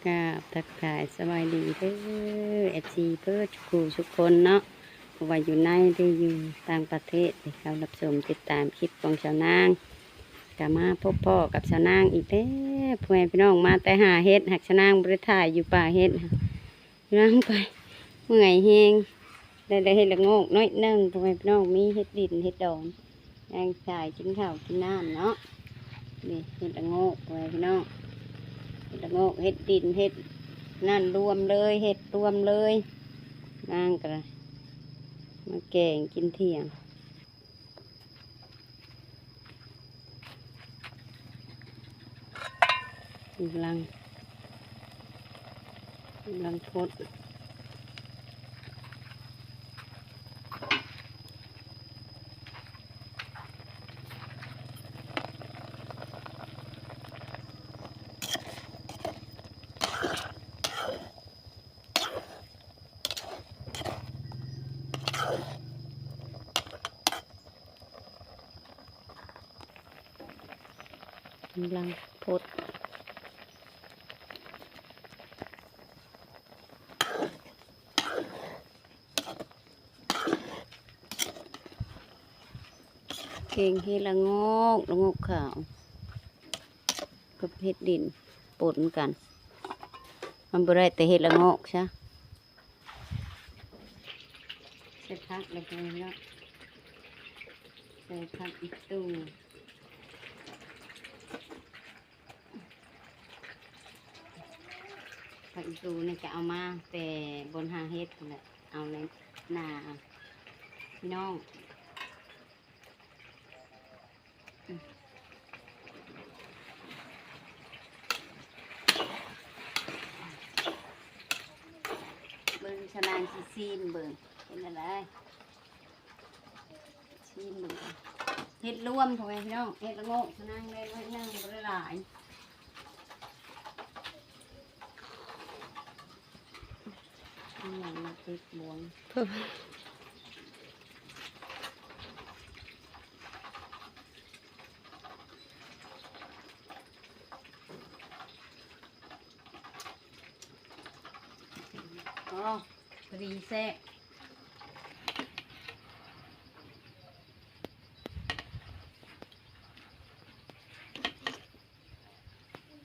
ກາບທັກທາຍສະບາຍດີເດີ ເອັຟຊີ ເບິດສູ່ຜູ້ສູ່ຄົນເນາະ, ບໍ່ວ່າຢູ່ໃນ ຫຼື ຢູ່ຕ່າງປະເທດ ທີ່ເຂົ້າຮັບຊົມຕິດຕາມຄລິບຂອງສາວນາງ. ກະມາພົບພໍ້ກັບສາວນາງອີກແລ້ວ ພໍ່ແມ່ພີ່ນ້ອງ, ມາແຕ່ຫາເຫັດ ຫາກສາວນາງບໍ່ໄດ້ຖ່າຍຢູ່ປ່າເຫັດ. ນາງໄປເມື່ອຍແຮງ ໄດ້ ໄດ້ເຫັດລະໂງກໜ້ອຍໜຶ່ງ ພໍ່ແມ່ພີ່ນ້ອງ, ມີເຫັດດິນເຫັດດອນ ນາງຖ່າຍກິນເຂົ້າກິນນ້ຳເນາະ. ນີ້ເຫັດລະໂງກ ພໍ່ແມ່ພີ່ນ້ອງ, ເຫັດລະໂງກ ເຫັດດິນ ເຫັດນັ້ນລວມເລີຍ ເຫັດລວມເລີຍ. ນາງກະມາແກງກິນທ່ຽງ. ກຳລັງ ກຳລັງພົດ ກຳລັງພົດ ແກງເຫັດລະໂງກ ລະໂງກຂາວ ກັບເຫັດດິນປົນກັນ. ມັນບໍ່ໄດ້ແຕ່ເຫັດລະໂງກຊະ. ໃສ່ຜັກລະເນາະ ໃສ່ຜັກອີ່ຕູ່ ຜັກອີ່ຕູ່ນີ້ກະເອົາມາແຕ່ບ່ອນຫາເຫັດພຸ້ນແຫຼະ ເອົາໃນນາພີ່ນ້ອງ. ເບິ່ງ ສາວນາງຊິຊີມເບິ່ງ ເປັນຈັ່ງໃດ ຊີມເບິ່ງ. ເຫັດລວມ ພໍ່ແມ່ພີ່ນ້ອງ ເຫັດລະໂງກ ສາວນາງໄດ້ໜ້ອຍໜຶ່ງ ບໍ່ໄດ້ຫຼາຍ. ອີຫຍັງມາຕິດບ່ວງ ອໍ ພໍດີແຊບ.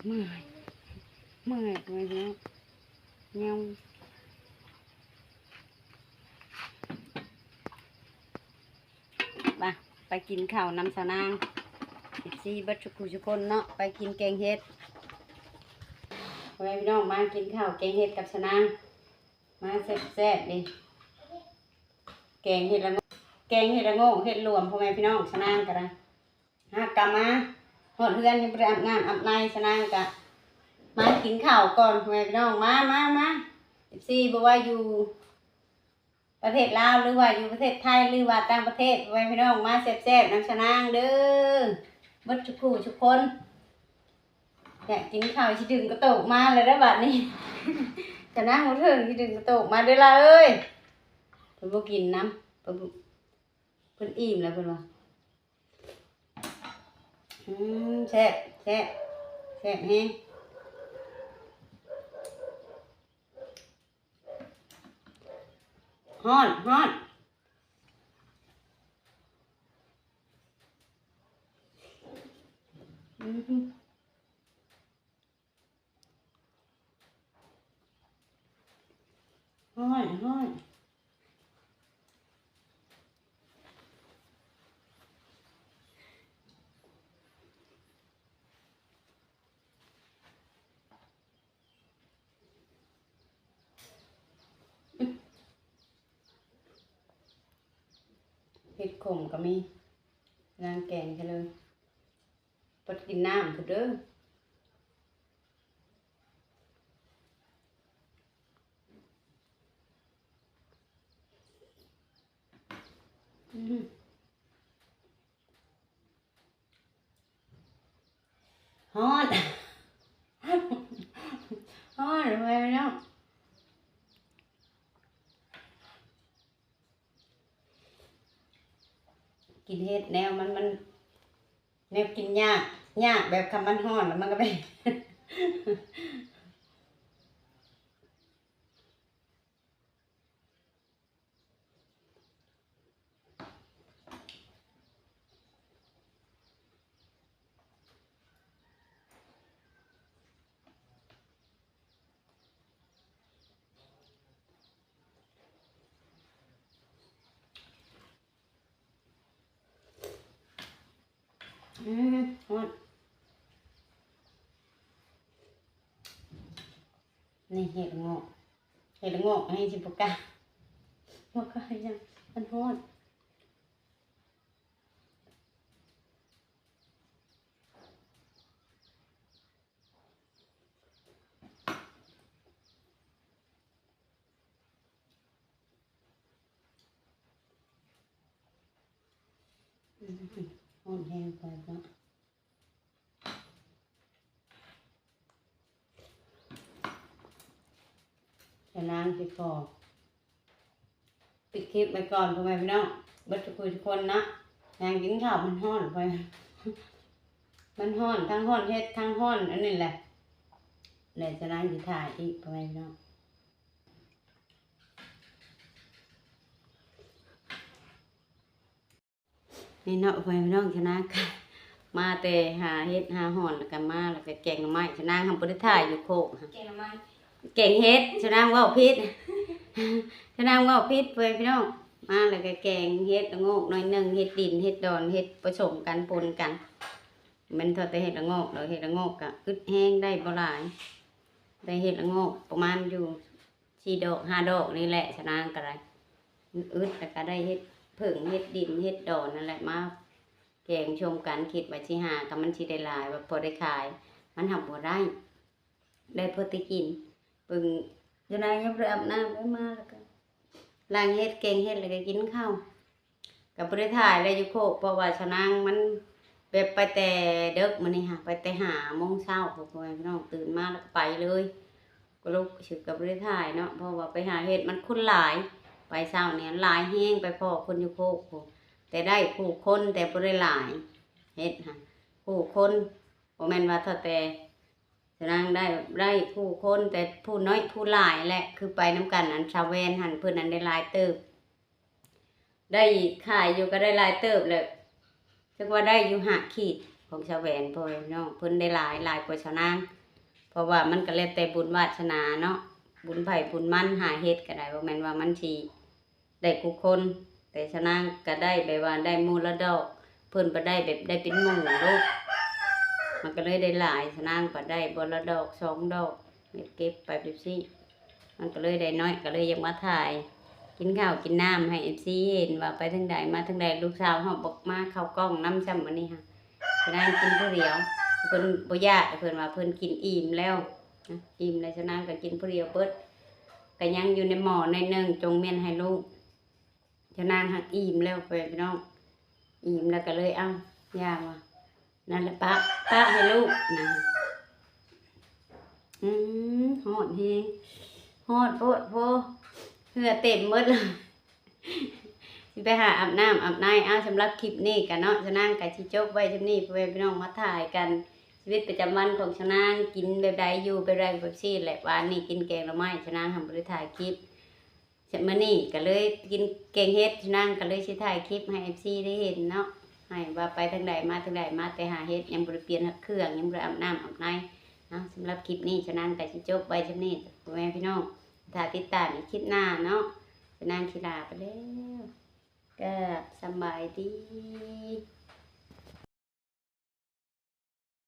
ເມື່ອຍ ເມື່ອຍ ເມື່ອຍເນາະ ຍັງ ມາ ໄປກິນເຂົ້ານຳສາວນາງ ເອັຟຊີ ເບິດສູ່ຜູ້ສູ່ຄົນເນາະ ໄປກິນແກງເຫັດ. ພໍ່ແມ່ພີ່ນ້ອງ ມາກິນເຂົ້າແກງເຫັດກັບສາວນາງ ມາແຊບໆ ນີ້ ແກງເຫັດລະໂງກ ແກງເຫັດລະໂງກ ເຫັດລວມ ພໍ່ແມ່ພີ່ນ້ອງ ສາວນາງກະໄດ້. ຫາກະມາຮອດເຮືອນຍັງບໍ່ໄດ້ອາບນ້ຳອາບໃນ ສາວນາງກະມາກິນເຂົ້າກ່ອນ ພໍ່ແມ່ພີ່ນ້ອງ ມາ ມາ ມາ ເອັຟຊີ ບໍ່ວ່າຢູ່ປະເທດລາວ ຫຼືວ່າຢູ່ປະເທດໄທ ຫຼືວ່າຕ່າງປະເທດ ພໍ່ແມ່ພີ່ນ້ອງ ມາແຊບໆ ນຳສາວນາງເດີ ເບິດທຸກຜູ້ທຸກຄົນ. ຢາກກິນເຂົ້າ ຊິດຶງກະໂຕກມາແລ້ວເດີບາດນີ້ ສາວນາງບໍ່ເຖິງ ຊິດຶງກະໂຕກມາເດີຫຼ້າເອີຍ. ເພິ່ນບໍ່ກິນນຳ ເພິ່ນ ເພິ່ນອີ່ມແລ້ວເພິ່ນວ່າ. ອືມ ແຊບ ແຊບ ແຊບແຮງ. ຮ້ອນ ຮ້ອນ. ອືມ ຮ້ອນ ຮ້ອນ. ເຫັດຂົມກະມີ ນາງແກງໃຫ້ເລີຍ. ເພິ່ນກິນນ້ຳພຸ້ນເດີ. ອືມ ຮ້ອນ ຮ້ອນ ເອີຍເນາະ. ກິນເຫັດແນວມັນ ມັນ ແນວກິນຍາກ ຍາກແບບຄັນມັນຮ້ອນແລ້ວມັນກະເປັນ ເ ອືມ ຮ້ອນ. ນີ້ເຫັດລະໂງກ ເຫັດລະໂງກ ອັນນີ້ຊິບໍ່ກ້າ ບໍ່ກ້າຫຍັງ ມັນຮ້ອນ. ຮ້ອນແຮງໄປເນາະ. ສາວນາງຊິຂໍປິດຄລິບໄວ້ກ່ອນ ພໍ່ແມ່ພີ່ນ້ອງ ເບິດທຸກຜູ້ທຸກຄົນເນາະ. ນາງກິນເຂົ້າ ມັນຮ້ອນໄປ ມັນຮ້ອນ ທັງຮ້ອນເຫັດ ທັງຮ້ອນອັນນີ້ແຫຼະ ແລະ ສາວນາງຊິຖ່າຍອີກ ພໍ່ແມ່ພີ່ນ້ອງ. ນີ້ເນາະ ພໍ່ແມ່ພີ່ນ້ອງ ສາວນາງກະມາແຕ່ຫາເຫັດຫາຮ້ອນ ແລ້ວກະມາ ແລ້ວກະແກງໜໍ່ໄມ້. ສາວນາງຫັ້ນບໍ່ໄດ້ຖ່າຍຢູ່ໂຄກ ແກງໜໍ່ໄມ້ ແກງເຫັດ ສາວນາງເວົ້າຜິດ ສາວນາງເວົ້າຜິດ ພໍ່ແມ່ພີ່ນ້ອງ. ມາແລ້ວກະແກງເຫັດລະໂງກໜ້ອຍໜຶ່ງ ເຫັດດິນ ເຫັດດອນ ເຫັດປະສົມກັນ ປົນກັນ. ແມ່ນເທົ່າແຕ່ເຫັດລະໂງກດອກ ເຫັດລະໂງກກະອຶດແຮງ ໄດ້ບໍ່ຫຼາຍ ໄດ້ເຫັດລະໂງກປະມານຢູ່ ສີ່ດອກຫ້າດອກນີ້ແຫຼະ ສາວນາງກະໄດ້ ອຶດ ແລ້ວກະໄດ້ເຫັດເຜິ້ງ ເຫັດດິນ ເຫັດດອນນັ້ນແຫຼະ ມາແກງຊົມກັນ. ຄິດວ່າຊິຫາ ກະມັນຊິໄດ້ຫຼາຍ ວ່າພໍໄດ້ຂາຍ ມັນຫາກບໍ່ໄດ້ ໄດ້ພໍແຕ່ກິນ. ເບິ່ງ ສາວນາງຍັງບໍ່ໄດ້ອາບນ້ຳເລີຍ ມາແລ້ວກະລ້າງເຫັດ ແກງເຫັດ ແລ້ວກະກິນເຂົ້າ. ກະບໍ່ໄດ້ຖ່າຍແລ້ວຢູ່ໂຄກ ເພາະວ່າສາວນາງມັນແບບໄປແຕ່ເດິກມື້ນີ້ຫະ ໄປແຕ່ຫ້າໂມງເຊົ້າພຸ້ນ ພໍ່ແມ່ພີ່ນ້ອງ. ຕື່ນມາແລ້ວກະໄປເລີຍ ກະລຸກ ກະບໍ່ໄດ້ຖ່າຍເນາະ ເພາະວ່າໄປຫາເຫັດ ມັນຄົນຫຼາຍ. ໄປເຊົ້ານີ້ຫຼາຍແຮງ ໄປພໍ້ຄົນຢູ່ໂຄກພຸ້ນ ແຕ່ໄດ້ຜູ້ຄົນ ແຕ່ບໍ່ໄດ້ຫຼາຍ ເຫັດຫັ້ນ ຜູ້ຄົນ ບໍ່ແມ່ນວ່າເທົ່າແຕ່ສາວນາງໄດ້ ໄດ້ຜູ້ຄົນ ແຕ່ຜູ້ນ້ອຍຜູ້ຫຼາຍແຫຼະ ຄືໄປນຳກັນ ອັນຊາວແວ່ນຫັ້ນ ເພິ່ນນັ້ນໄດ້ຫຼາຍເຕີບ. ໄດ້ຂາຍຢູ່ກະໄດ້ຫຼາຍເຕີບແຫຼະ ຈັກວ່າໄດ້ຢູ່ຫ້າຂີດຂອງຊາວແຫວນ ພໍ່ແມ່ພີ່ນ້ອງ ເພິ່ນໄດ້ຫຼາຍ ຫຼາຍກວ່າຊາວນາງ. ເພາະວ່າມັນກະແລ້ວແຕ່ບຸນວາດສະໜາເນາະ ບຸນໃຜບຸນມັນ. ຫາເຫັດກະໄດ້ ບໍ່ແມ່ນວ່າມັນຊິໄດ້ຄູ່ຄົນ ແຕ່ຊາວນາງກະໄດ້ແບບວ່າໄດ້ມໍລະດອກ ເພິ່ນບໍ່ໄດ້ແບບໄດ້ເປັນໝູ່ໂລດ ມັນກະເລີຍໄດ້ຫຼາຍ. ຊາວນາງປະໄດ້ບໍ່ລະດອກສອງດອກ ເກັບໄປແບບຊີ້ ມັນກະເລີຍໄດ້ໜ້ອຍ ກະເລີຍຢາກມາຖ່າຍກິນເຂົ້າກິນນ້ຳໃຫ້ເອັຟຊີເຫັນວ່າໄປທາງໃດມາທາງໃດ. ລູກສາວເຮົາບໍ່ມາເຂົ້າກ້ອງນຳຊ້ຳມື້ນີ້ຫະ ສາວນາງກິນຜູ້ດຽວ ເພິ່ນບໍ່ຢາກ ເພິ່ນວ່າເພິ່ນກິນອີ່ມແລ້ວ ອີ່ມແລ້ວ ສາວນາງກະກິນຜູ້ດຽວເບິດ ກະຍັງຢູ່ໃນໝໍ້ໜ້ອຍໜຶ່ງ ຈົ່ງແມ່ນໃຫ້ລູກ. ຊາວນາງຫາກອີ່ມແລ້ວ ພໍ່ແມ່ພີ່ນ້ອງ ອີ່ມແລ້ວກະເລີຍ ເອົ້າ ຢ່າວ່າ ນັ້ນແຫຼະ ປະ ປະໃຫ້ລູກນະ. ອືມ ຮ້ອນແຮງ ຮ້ອນໂພດໂພ ເຫື່ອເຕັມເບິດແລ້ວ ຊິໄປຫາອາບນ້ຳອາບໃນ. ເອົ້າ ສຳລັບຄລິບນີ້ກະເນາະ ຊາວນາງກະຊິຈົບໄວ້ຊ່ຳນີ້ ພໍ່ແມ່ພີ່ນ້ອງ ມາຖ່າຍກັນ ຊີວິດປະຈຳວັນຂອງຊາວນາງ ກິນແບບໃດ ຢູ່ແບບໃດ ແບບຊີ້ແຫຼະ. ວານນີ້ກິນແກງໜໍ່ໄມ້ ຊາວນາງຫັ້ນບໍ່ໄດ້ຖ່າຍຄລິບ ມື້ນີ້ກະເລີຍກິນແກງເຫັດ ຊາວນາງກະເລີຍຊິຖ່າຍຄລິບໃຫ້ເອັຟຊີໄດ້ເຫັນເນາະ ໃຫ້ວ່າໄປທາງໃດມາທາງໃດ ມາແຕ່ຫາເຫັດ ຍັງບໍ່ໄດ້ປ່ຽນເຄື່ອງ ຍັງບໍ່ໄດ້ອາບນ້ຳອາບໃນເນາະ. ສຳລັບຄລິບນີ້ ຊາວນາງກະຊິຈົບໄວ້ຊ່ຳນີ້ ພໍ່ແມ່ພີ່ນ້ອງ ຖ້າຕິດຕາມອີກຄລິບໜ້າເນາະ. ຊາວນາງຊິລາໄປແລ້ວ ກະສະບາຍດີ.